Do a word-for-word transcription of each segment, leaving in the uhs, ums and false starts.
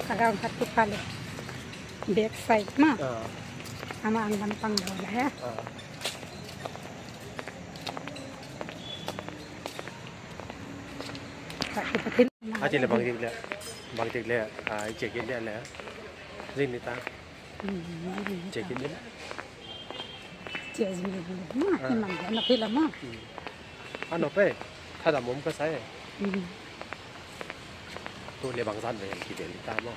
Ka gam khat tu kha le. Back side ma. Ama ang lam pang lo le he. A ti le bang dik le, bang dik le, a i check in le le. Zing ni ta. Check in le. Check in le. Ma, i man le na phi la ma. A nop e, thadam um ka sa e. Tu le bang zan ve kivel ta maw.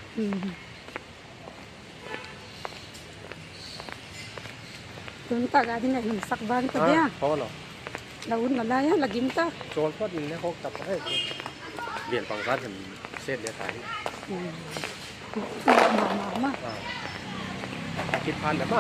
Tun tak a ding a hin sak vang ta dia. Ho lo. La un la lai a la gim ta. Chawl phot in le hawk ta pa e. Vel bang zan hin set le ta hi. Ma, ma, ma. A kit phan le ma.